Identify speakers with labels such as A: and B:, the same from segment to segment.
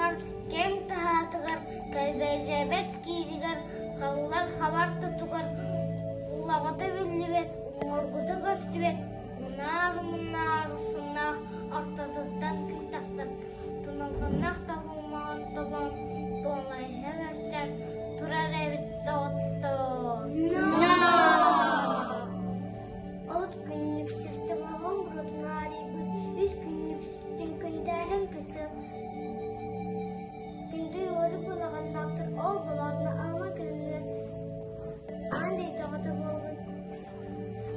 A: хараҕар, киэҥ таһаатыгар, кэлбэйсээбэт кииригэр, халлар хабар тутугар, улаҕата биллибэт, уҥуоргута көстүбэт, мунаар-мунаар суннаах ортотуттан күн тахсар, туналҕаннаах тоһуумаҕын тобон туоҥайыһан өстөөн турар эбит доҕоттоор.
B: От күннүк сиртэн оҕом буруотун аарыйбыт, үс күннүк сүттэн күндээрэн көсө күндү уору балаҕаннаахтар ол балаҕаҥҥа аама күнүнэн аан дойду оҕото буолбут.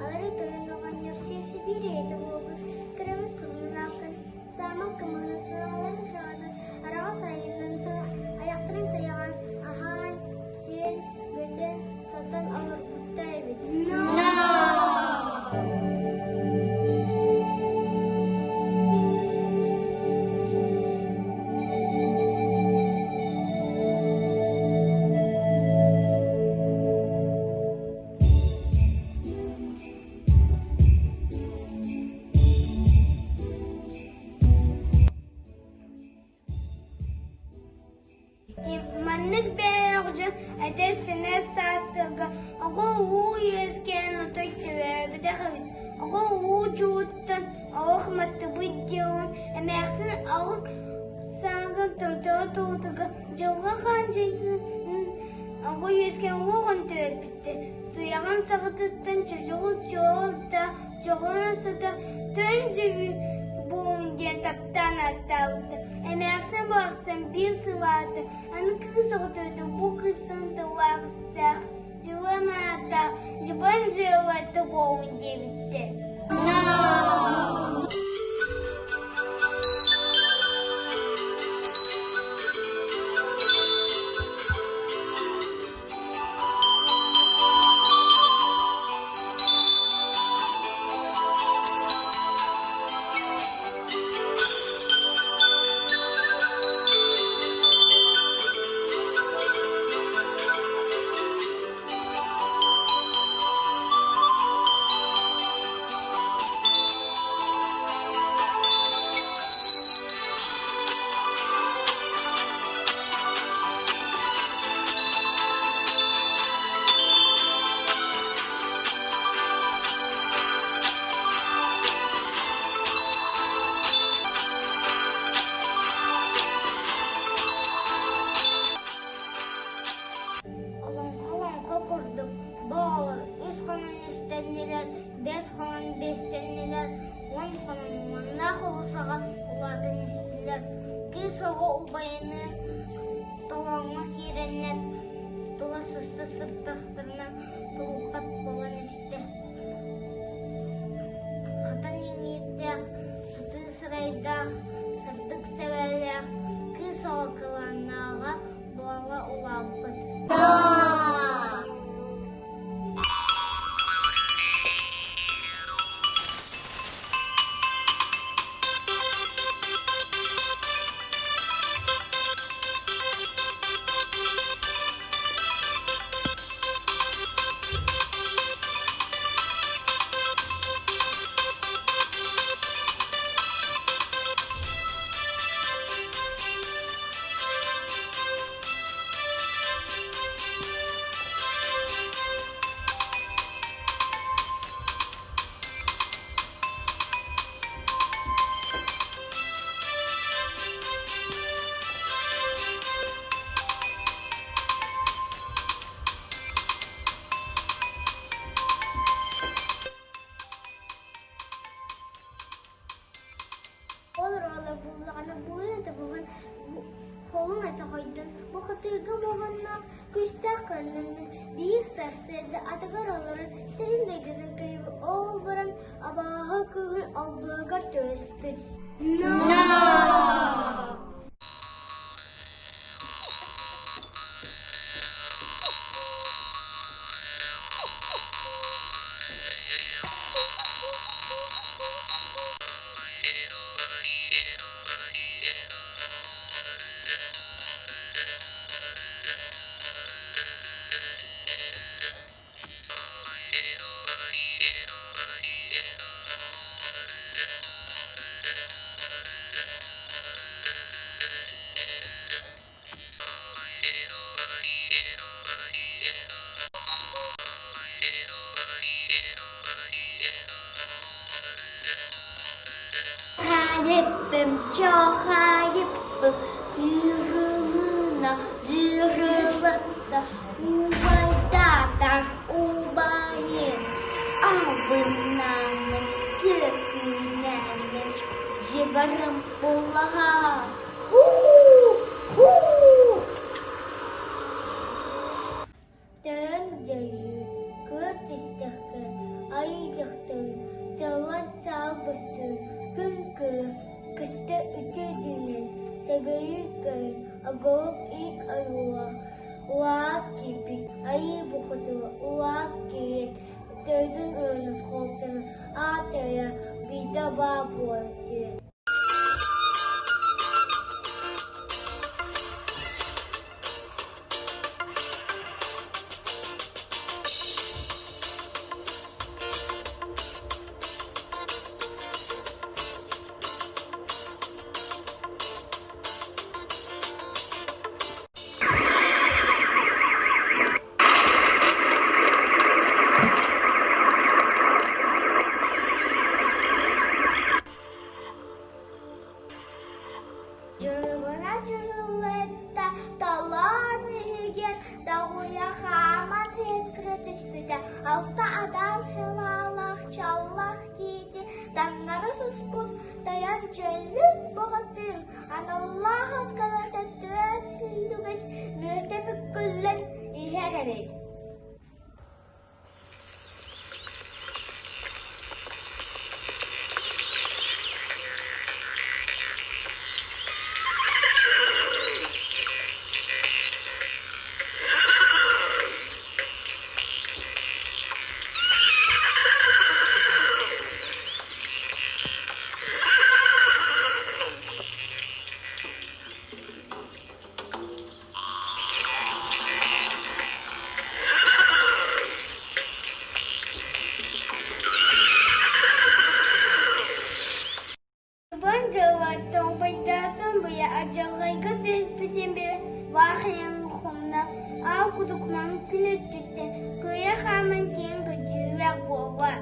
B: Алары тойон оҕонньор сиэпсэ биир ийэтэ буолбут, кырамыс кылымнааххын, саамал кымыһын саҕаларын кыраҕатын араҕас айынан айахтарын сайаҕан аһаан, сиэн, бүтэн, тотон олорбуттар эбит.
A: Маннык бэйэлээх дьон эдэр-сэмээр саастарга оҕо уу үөскээн отой төрөөбөтөх эбит. Оҕо уу дьууттан олох маттыбыт диэн эмээхсин аҕык сааҥҥын томторо туутуга дьылҕа хаан дьайыытын оҕо үөскээн уоҕун төрөппүттэр. Туйаҕын саҕатыттан чочоҕу чоол да дьоҕурун сыта төн дьүһү буун диэн таптаан ааттаабыта. Эмээхсин барахсан биир сылаата аны кыыс оҕото бу кыыстан тыллаах истээх дьылын ааттаах дьыбан дьыалата буолун диэбиттэр. Олоҥхо-олоҥхо курдук, бу оҕолор үс хонон үстэннилэр, биэс хонон биэстэннилэр, уон хонон уоннаах оҕусаҕа улаатан истилэр. Кыыс оҕо убайыныын толооҥҥо киирэннэр тула сырса сыртахтарына тулуппат буолан истэ. Хатан иҥиирдээх, сытыы сырайдаах, сырдык сэбэрэлээх кыыс оҕо кылааннааҕа буола улааппыт.
B: Ол оруола буллаҕына буойун тобугун холун атахойдун бухатыырга буоланнаах күүстээх көрүлүннүн биир сарсыарда атыгар олорон сирин дойдутун көрүбүт ол баран абааһы кыыһын албыһыгар түбэспит.
A: Албыннааммын, түөкүннээммин дьыбарым буллаҕа. Һуу-һуу! Тойон дьайыы, кыа түстэххэ, айыы дьахтары, саал быстыы, күн кыра, кыста үтүө дьүнэн, сэгэйии көрөн, оголок иик ойуулаах, улаат киирбит, айыы бухатыра, улаат киирэн, төрдүн ырынын холтоно, аат эрэ, биирдэ баа буолар диэн. Дьырыбына дьырыллыытта толоон иһигэр доҕуйа хааман иһит түспүтэ алта адам сылаалаах чаллах тиити таҥнары суспут тойон дьөллүт бухатыыр аналлаах ыккалата түөрт сүллүгэс мүөтэ бүккүллэн иһэр эбит. Бун дьылла тоҥпойдоотум быйа адьаллайга түспүтүм баахыйан хомно аал кудукман күн өттүттэн кыйа хааман киэҥ көдьүүрэх буолла.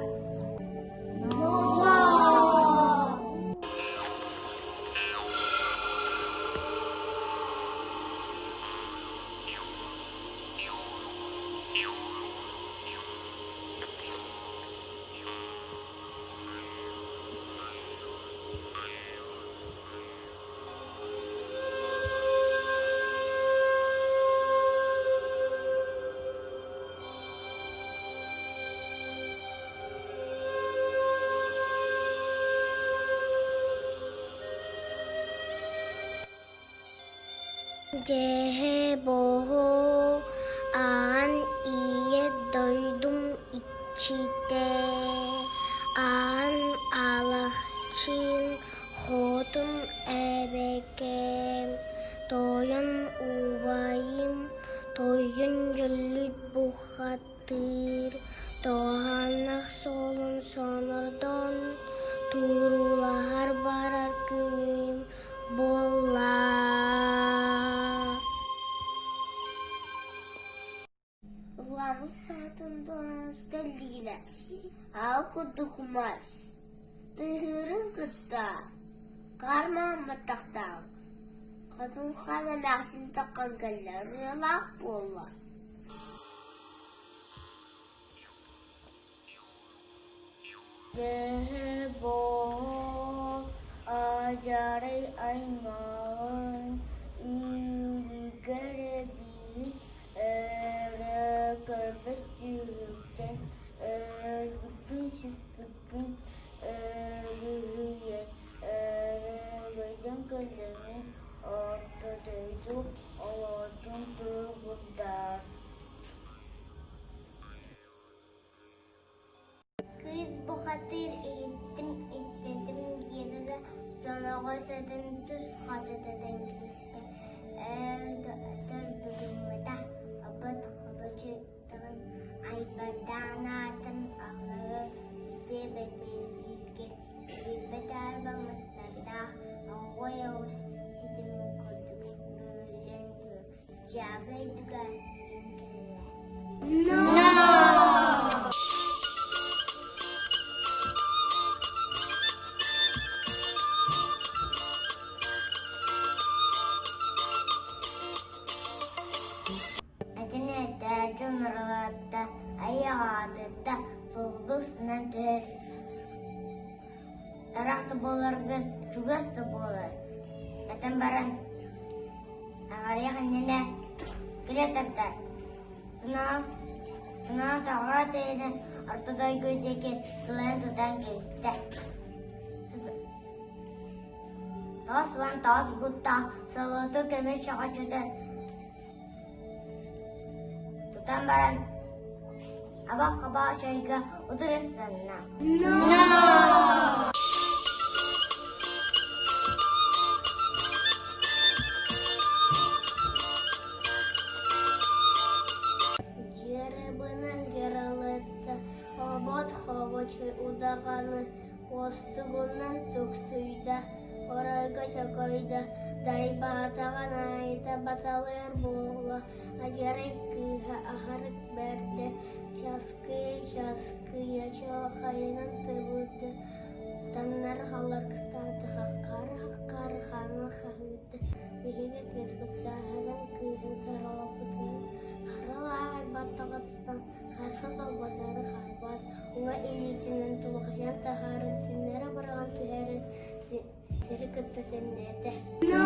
B: Дьэһэ-боһо аан ийэ дойдум иччитэ, аан Алахчын хотун эбэкэм, тойон убайым, тойон дьөллүт бухатыыр, Туһааннаах суолун сонордон, туруулаһар барар күнүм буолла.
A: Уламмыт саатын туһаныста илигинэ, аал курдук мас, тыаһыырын кытта хаар маамматахтаах, хотун хаан эмээхсин таххан кэллэ, ырыалаах буолла.
B: Дьэһэ-боһо адьарай аймаҕын үүрүгэр эбии эрэ көрбөт түһүктэн өлбүккүн-сүппүккүн өрүһүйэн өрөгөйдөн кэллэҥин орто дойду олоҕун туругурдар.
A: Кыыс бухатыыр иһиттим, истэтим диэн эрэ соноҕос этин тус хоту тутан кэбистэ, өр да өтөр дугуммата, опот хобочуйдаҕын айбардаан аатын аҕыһы диэбэтии сииргэ илийбэт арба мастардаах оҕуой оҕус ситимин курдук бүрүллэн турар дьаабы дойдуга тиийэн кэллэ.
B: No!
A: Этин этээччи нурлатта, айаҕаатытта,
B: Сулгу сынан түһэр Ыраах да буоларгын, чугас да буолар. Этэн баран, аҕыйах иннинэ килэ тардар. Санаа, санаа тоҕо тэйинэн орто дойду диэки сылайан тутан кэбистэ. 99 буттаах солоту көмүс чөҕөччүтэ тутан баран абах-хабах чайга утарыссанна.
A: No! Дьарыбынан дьаралытта, обот-хобот удаҕаны уостугунан түксүйдэ, оройго чөкөйдө, дайбаатаҕын аайыта баталыыр буолла, адьарай кыыһа аһарык бэрдэ, часкыйа-часкыйа чалхайынан сыбырда, таннары халларгыстаата, хаххары-хаххары хаанын хаһыырда, биһиги кыыспыт сааһынан кыыһын саралаппытынан хара лааҕыр баттаҕыттан харса солботары харбаат, уҥа илиитинэн тулхайан таһааран синнэрэ быраҕан түһэрэн сири кытта тэҥнээтэ.
B: No!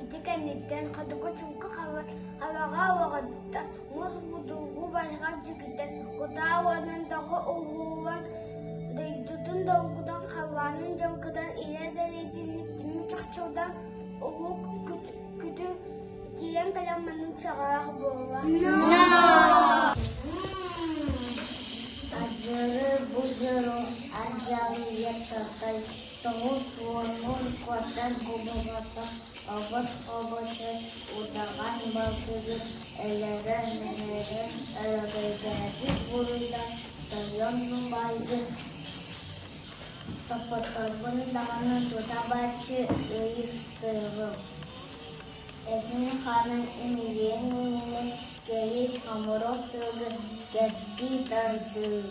A: Ити кэнниттэн хотугу чуҥку халаҕа уоҕуттан муус будулгу байҕал дьигитэн кутаа уонан тоҕо уһуулан дойдутун долгутан халлаанын дьалкытан илэ дэлитинник тимир чохчолдон уһук күтү киирэн кэлэн маннык саҕалаах буолла.
B: Адьыры-будьуру ардьалыйа тартай 90-ун куотар губабатах обот-обочой удаҕан балтыгын өлөрөр-мөҥөрөр өрөгөйдөөбүт буруйдар тойон убайгын топпотторбун даҕаны тута бааччы ыйыстыаҕым. Этин-хаанын имилиэн иннинэ кэриэс хомуруох тылгын кэпсии тардыы.